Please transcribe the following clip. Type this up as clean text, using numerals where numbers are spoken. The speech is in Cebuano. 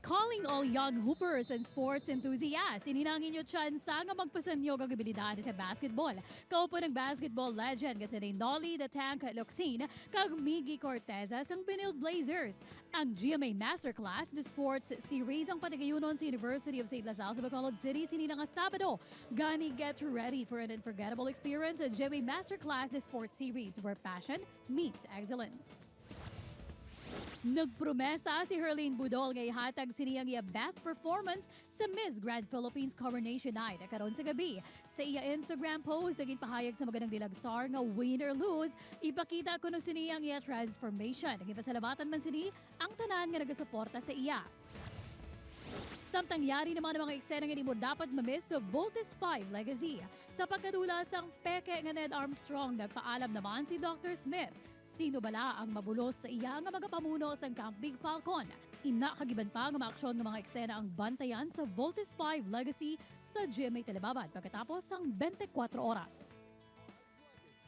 Calling all young hoopers and sports enthusiasts, ini na ang inyo tsansa nga magpasanyog ang abilidad sa basketball. Kaupod ang basketball legend nga si Nolly "The Tank" Locsin kag Miggy Corteza sang Benilde Blazers. Ang GMA Masterclass The Sports Series ang patagayunon sa University of St. La Salle sa Bacolod City sini nga Sabado. Gani, get ready for an unforgettable experience at GMA Masterclass The Sports Series, where passion meets excellence. Nagpromesa si Herlene Budol nga ihatag sini ang iya best performance sa Miss Grand Philippines Coronation Night karon sa gabi. Sa iya Instagram post, naging pahayag sa Magandang Dilag star nga win or lose, ipakita kuno sini ang iya transformation. Naging pasalamatan man sini ang tanan nga nagasuporta sa iya. Samtang yari naman ang mga eksena nga di mo dapat mamiss sa Voltes 5 Legacy. Sa pagkadula sang peke nga Ned Armstrong, nagpaalam naman si Dr. Smith. Sino bala ang mabulos sa iya nga magapamuno sa Camp Big Falcon? Ina kag iban pa nga maaksyon nga mga eksena ang bantayan sa Voltes 5 Legacy sa GMA Telebabad pagkatapos ang 24 oras.